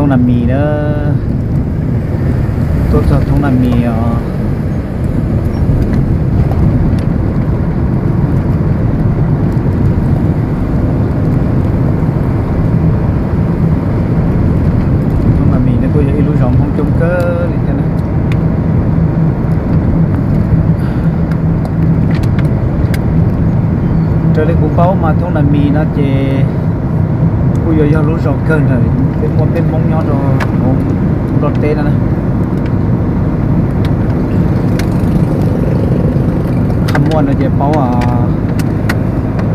Thoob Nas Mis na, tuaj txog Thoob Nas Mis os. Thoob Nas Mis no kuj yog ib lub zos Hmoob coob kawg li thiab na. Raws li kuv paub mas Thoob Nas Mis no ces kuj yuav yog lub zos kawg ntawm peb muaj peb Hmoob nyob rau hauv nplog teb no na. Qhov muaj no ces paub,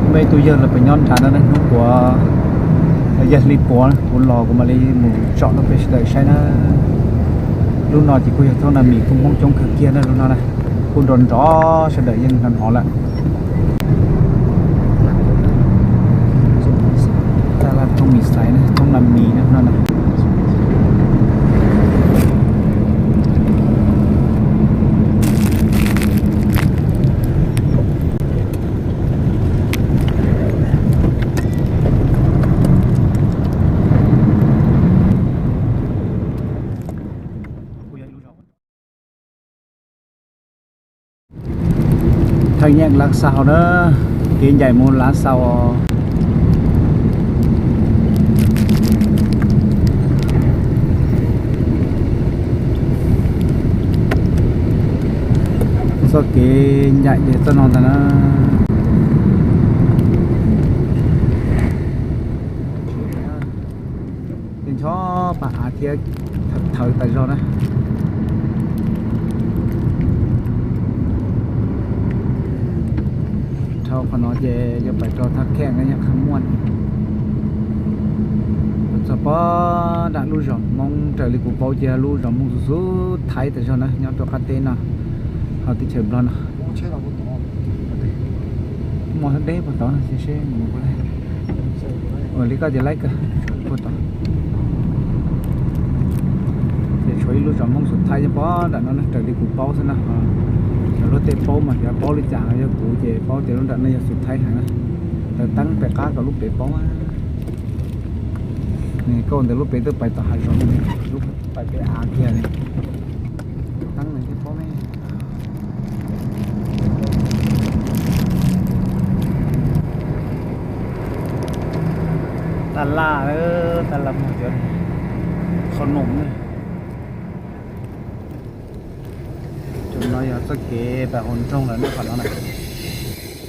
muaj ib tug yawg los pem nyob nrad no ne, hnub puav, yawg hli puav kuv los kuv mam li mus tsom rau peb sawv daws saib na. Lub no ces kuj yog Thoob Nas Mis kuj Hmoob coob kawg kiag na lub no na. Kuj nrov nrov sawv daws yeej hnov hnov lawm. Taj laj Thoob Mis Xais na, Thoob Nas Mis na no na. Thaj nyaj Lav Xaus na, kev ncaim mus Lav Xaus. Txoj kev ncaim ces txoj no ntag na. Ces ncho pa av thiab, thawv tas zog na. Dhau qhov no ces yuav pais rau Thaj Kheej na, yog qhov muaj. Txog pog nram lub zos Hmoob, raws li kuv paub ces lub zos Hmoob xub xub Thaib tas zog na, nyob rau qab teb no, hauv teb chaws Nplog no. Muaj deb puag tod no, seb mus puas laib. Ua li koj ces laib kawg puag tod. Ces tshuav ib lub zos Hmoob xub Thaib nyob pog nram no na, raws li kuv paub xwb na. Cov luag tej paub mas xyov paub li cas, yog kuv ces paub tias lub nram no yog xub Thaib heev na. Taws teeb pem qab kom lub pem paub. Koj ntawm lub pem twb pais tom hav zoov, lub pais pem av kiag li. Teeb nws thiaj paub ne. Taj laj, taj laj mus cov qhov noom ne. Tus no yog txoj kev pais hauv nroog lawm ne, qhov no na.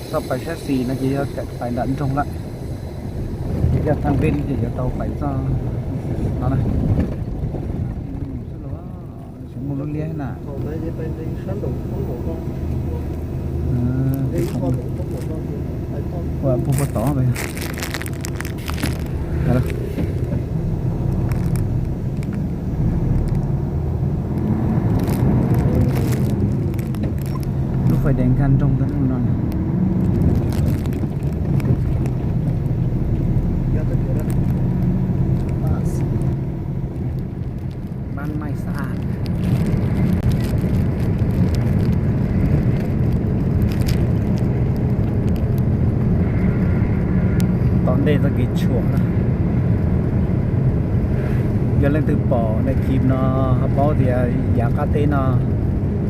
Txoj pais sab xis no ces yog pais nram nroog lawm. Ces yog thaj vij ces yuav tau pais txoj no na. Tseem muaj lub liab na. Ua puag puag tod. Lub fais deev nkag nroog ntawm no. Ban Maij Xab As. Tom ntej txoj kev tshuam na. Yog leej twg pom daim clip no ho paub tias yav qab teb no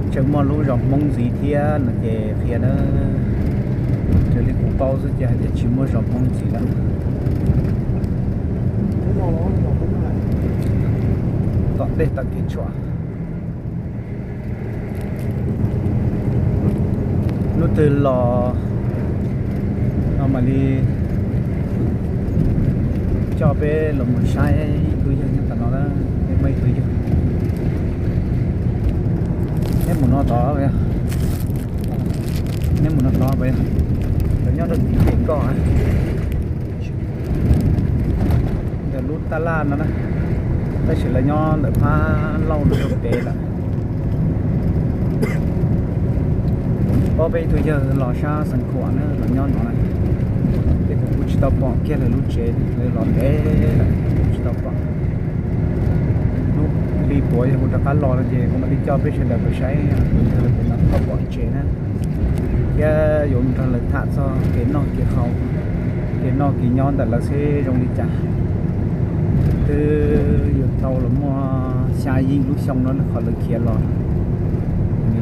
tseem muaj lub zos Hmoob ntxiv thiab no ces qhia na. Raws li kuv paub xwb ces hais tias tsis muaj zos Hmoob ntxiv lawm. Tom ntej txoj kev tshuam. Hnub twg los no mam li coj peb los mus saib ib tug yawg nyob tom no na, peb muaj ib tug yawg. Neb mus no tod, neb mus no tod, lawv nyob rau tim pem koj. Ntawm lub taj laj no na, tab sis lawv nyob ntawm phab lauj no rau pem lawm. Paub peb ib tug yawg los sab Xeev Khuam na, los nyob no na. Ces kuv kuj tsis tau pom kiag lawv lub tsev, lawv los ntev lawm kuv tsis tau pom. Hnub hli puav yog kuv rov qab los no ces kuv mam li coj peb sawv daws pais saib tus yawg lawv pem no tau pom tsev na. Thiab yuav mus nrog lawv tham txog kev noj kev haus, kev noj kev nyob ntawm lawv seb zoo li cas. Yuav tau los muaj xya yim lub xyoo no qhov lawv khiav los,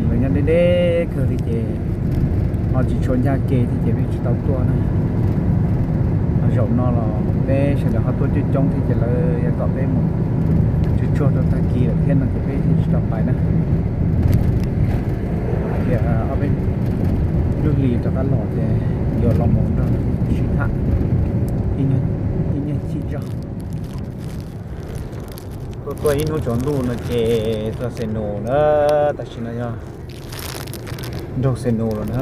lawv nyob deb deb kawg li ces ho tsis tshua ncaj kev thiab ces peb tsis tau tuaj na. Zaum no los peb sawv daws ho tuaj coob coob thiab ces lawv yuav kom peb mus tsuag tsuag rau tag kis lawm thiab no ces peb thiaj tsis tau pais na. Hais tias ob peb lub hlis rov qab los ces yuav los mus nrog sib tham ib nyuag chim zog. Tuaj tuaj ib hnub tsaus ntuj no ces txog Xes Nus na, tam sim no yog nroog Xes Nus lawm na.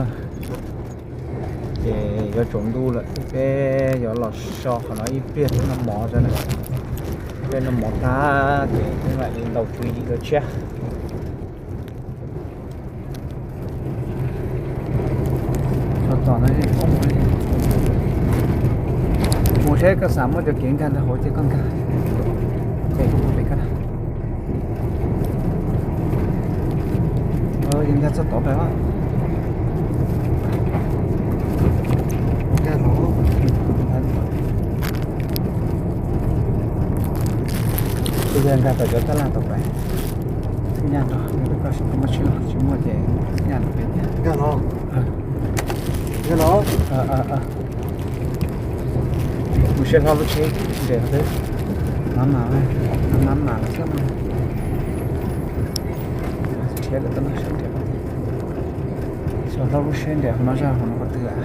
Ces yuav tsaus ntuj lawm, peb yuav los so qhov no ib pliag peb noj mov tso na. Peb noj mov tag ces peb mam li ntaus tswv yim dua tshiab. Mus saib koj xav muab cov kev nkag ntawd hauv ces koj nkag. Ces kuv mus pem koj na. Nkag txog tod pem. Nkag los. Ces yog nkag tom cov tab laj tom pem. Nyaj nrog, koj seb puas muaj tsheb, tsis muaj ces nyaj tom pem thiab. Nkag los. Nkag los. Mus saib hlob lub tsheb nres qhov twg. Mab mas, mab mas lawm xwb no. Tsheb lawm tab laj sab nres qhov twg. Saib hlob lub tsheb nres qhov no zaj qhov no qhov twg lawm.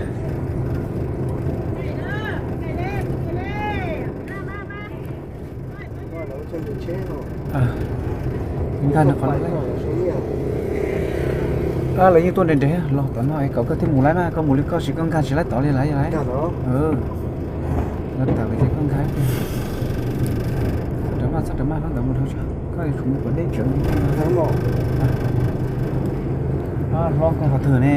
Nkag nws qhov no. Lawv yeej tuaj nres nres los tom no es kom koj thiaj mus laib mas, koj mus li koj tsis, koj nkag tsis laib tod li lawm. Lawv tawm ces koj nkag. Txhob rawm maj, txhob rawm maj, hlob ntawd mus dhau tso, koj yuav tsum mus kom deb tsawv. Hlob koj qhov twg ne?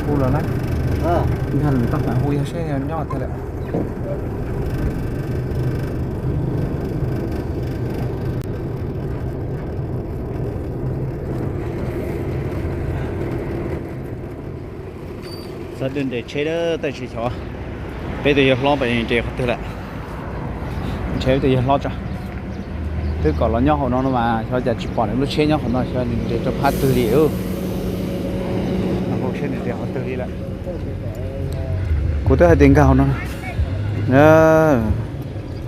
Hu los na. Nkag lawm toj pam hu yog seb nyob twg lawm. Txawm nres tsheb tab sis xyov peb tus yawg hlob pem nres qhov twg lawm. Nrhiav tus yawg hlob tso. Twb kom los nyob hauv no no mas xyov cas tsis pom nws lub tsheb nyob hauv no, xyov nws nres rau phab twg li. Hauv tsheb nws nres qhov twg li lawm. Kuv twb hais tias nkag hauv no.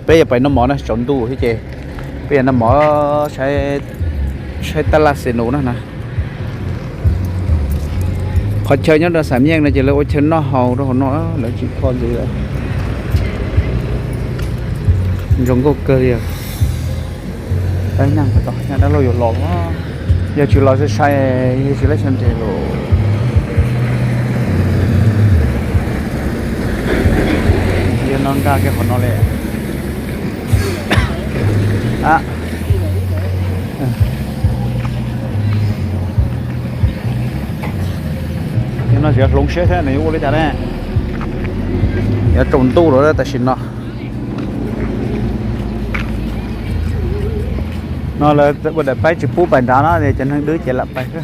Peb yuav pais noj mov na, tsaus ntuj thiab ces peb yuav noj mov saib tab laj Xes Nus na na. Qhov chaw nyob rau Xam Yeej no ces lawv ua chaw noj haus rau hauv no, lawv tsis kho ntxiv lawm. Zoo nkauj kawg li. Dab laug yuav los, yog tsis los sai sai, yog tsis laib chaw nres los. Yog no nkag kiag qhov no li. Yog no tseem hloov siab thiab nws yuav ua li cas ne. Yuav tsaus ntuj lawm tam sim no. No lawv ua daim paib tsis pub pais nrad no, cov neeg dwb ces lam pais xwb.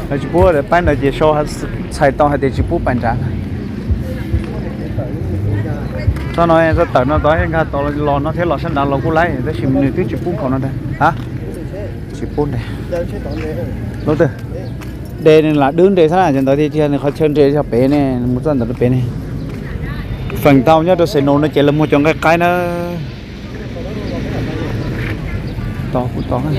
Lawv tsis pub daim paib ntawd ces sau txhais tau hais tias tsis pub pais nrad. Txoj no, txoj tawm no tod nkag tod los no thiab los sab nrad los kuj laib tab sis nws twb tsis pub nkaus no ntag. Tsis pub nres. Lub twg? Nres nws lam dwb nres xwb na, cov ntawd tiag tiag nws qhov chaw nres yog pem ne, mus txoj ntawd pem ne. Feem ntau nyob rau Xes Nus no ces lawv muag cov nqaij qaib na. Tos kuv tos. Nws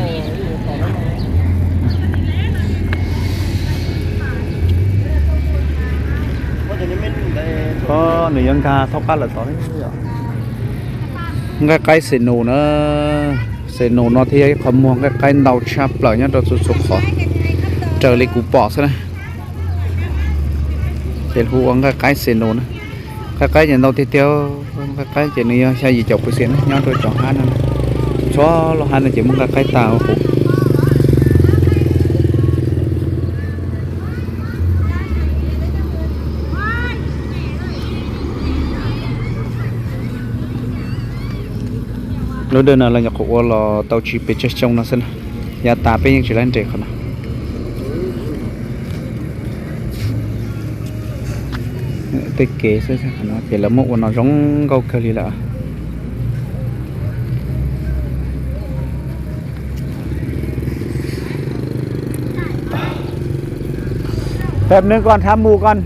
yuav nkag thaub qab lawm tod. Nqaij qaib Xes Nus na. Xes Nus no thiaj yog ib qho muag nqaij qaib ntau tshaj plaws nyob rau txhua txhua qhov, raws li kuv pom xwb na. Ces hu ua nqaij qaib Xes Nus na. Nqaij qaib ces ntau tiag tiag, nqaij qaib ces nws yog xya yim caum percent na nyob rau cov hab no. Txhua lub hab no ces muaj nqaij qaib tag huv. Lub dawm no lawv nyuam qhuav ua los tau tsis pes tsawg xyoo no xwb na, yav tas peb yeej tsis laib nres qhov no. Tej kev xwb, ces lawv muab ua no zoo nkauj kawg li lawm. Peb nws kon thab mus kon.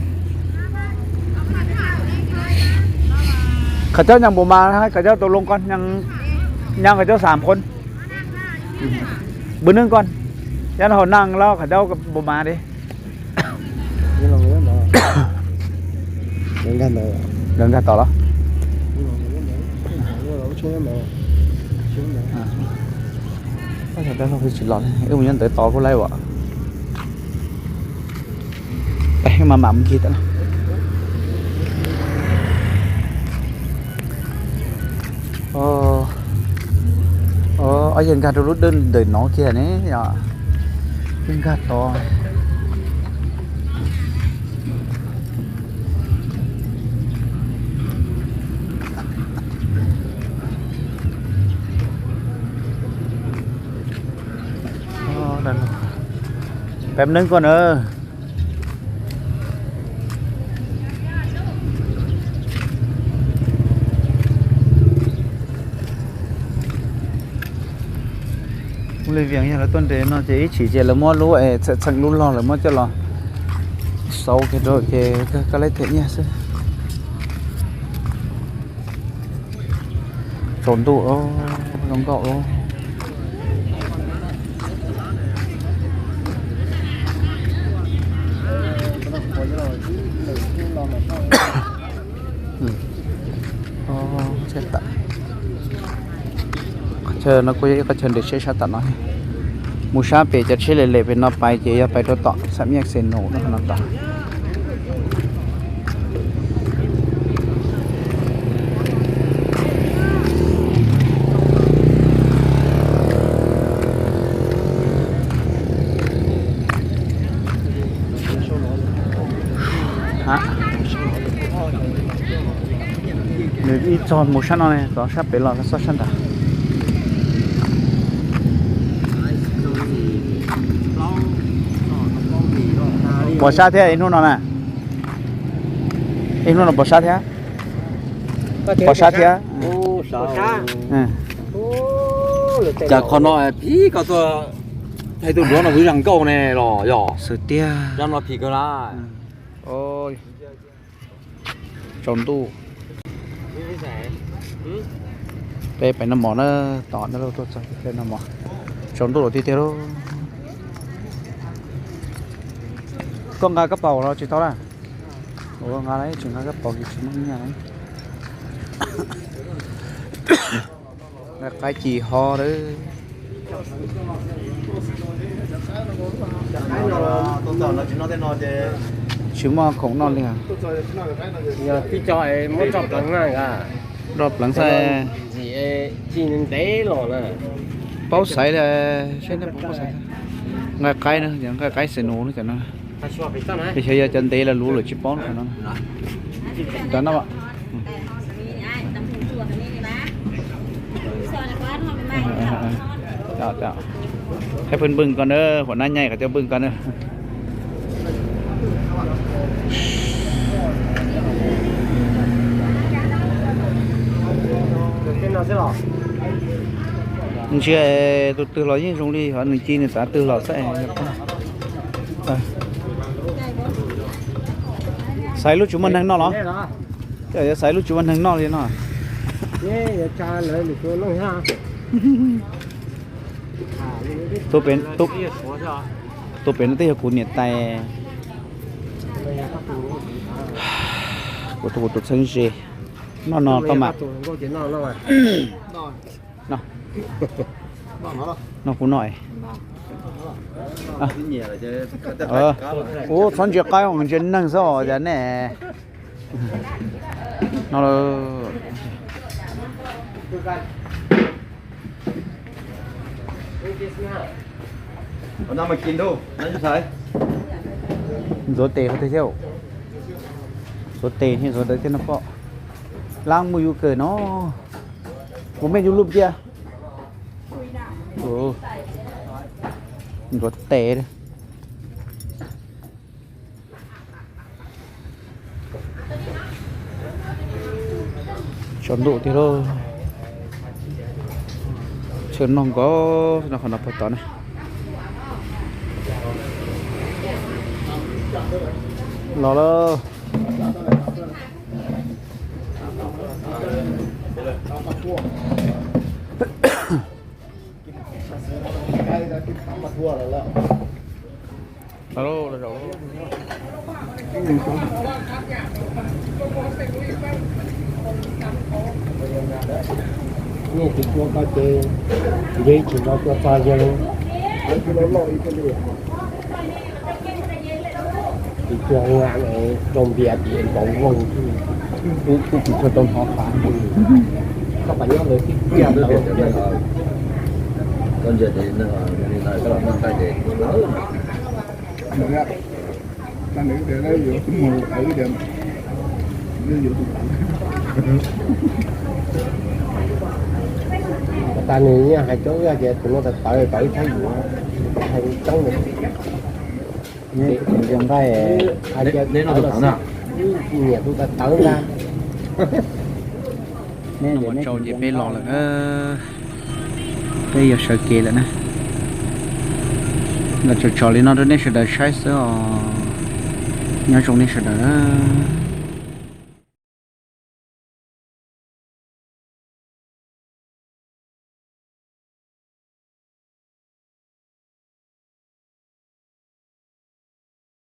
Qhov cov nyeem npaum mas, qhov cov tau loo kon, nyeem qhov cov xam qhov. Bwm nws kon, yog no hauv neeg los qhov cov npaum mas li. Nkag tom los. Tsis los li, wb mus nyob ntawd tos kuj laib as. Mas mam mus ncig tas. Ob yawg nkag rau lub dawj ntawm no kiag ne, yog nkag tod. Peb neeb koj na. Ua li vim yog lawv tuaj nres no ces ib chim ces lawv muab lub txheem lub log lawv muab coj los xauv kiag rau ces koj laib them nyiaj xwb. Tsaus ntuj zoo nkauj. Qhov chaw no kuj yog ib qhov chaw nres tsheb sab tom no. Mus sab pem cov tsheb lem lem pem no pais ces yog pais rau tom xam mej xes nus no tod. Nws ib txog mus sab no ne, tov sab pem los txog sab nrad. Pom sab thiab ib hnub no na. Ib hnub no pom sab thiab. Pom sab thiab. Cas qhov no phim koj tuaj thaij tus duav no kuj zoo nkauj ne los yog. Xwm tiag. Cov no phim kawg na. Tsaus ntuj. Peb pem noj mov na, tos nej tuaj txog peb noj mov. Tsaus ntuj lawm tiag tiag lauj. Koj nqa kab paus los tsis tau na? Ua nqa lawm, tsis nqa kab paus ces tsis muaj nyiaj lawm. Nqa qaib ci ho lawm. Tsis muaj khoom noj li. Yog tib co muab roj pleev na. Roj pleev xwb. Ntev los na. Paub xaiv li, seb nej puas paub xaiv. Nqaij qaib na, nqaij qaib xes nus no cov no. Xyov yog cov ntev los luv lawm tsis paub no. Cov no. Thaij pheej npwj koj na, huam nab nyaij qhov coj npwj koj na. Ntsia tus twg los yeej zoo li hov, nws ci nws tav twg los xwb. Xaiv lub tsis muaj neeg noj los? Xaiv lub tsis muaj neeg noj li no. Tus pem no twb yog kuv niam tais. Kuv tus, kuv tus txheeb ze. Noj no koj mas. Noj kuv noj. Ub, txhob ntsia qaib, ntsia neeg xwb os cas nej. No. Ntxuav tes thiab, ntxuav tes thiab ntxuav tes thiab no pom. Lab muaj yus kawm no. Kuv mej yus lub cia. Ntxuav tes. Tsaus ntuj tiag lauj. Tshwm noj nkaus no qhov no puag tod na. Los lauj. Los lauj, los zaum lauj. Nej tsis tua tau ces nce tsis tau tua txog yawg. Tsis tua ua rau npias tim nkaus voog, kuj tsis tshua tau hnov qhov. Koj pas nyob lawv tib tiaj tau. Koj ntsia ces li no koj los noj nqaij ces lawv tas nws yeej hais coob ib yam ces tus no tawv tawv ib thaib yuav hais coob nws. Neb tus nqaij, neb noj tus tawv na. Nyiam tus tawv tawv ntag. Neb mus tsau ces peb los lawm, peb yuav sawv kev lawm na. Los tso tso li no rau nej sawv daws saib xwb os. Nyob zoo nej sawv daws.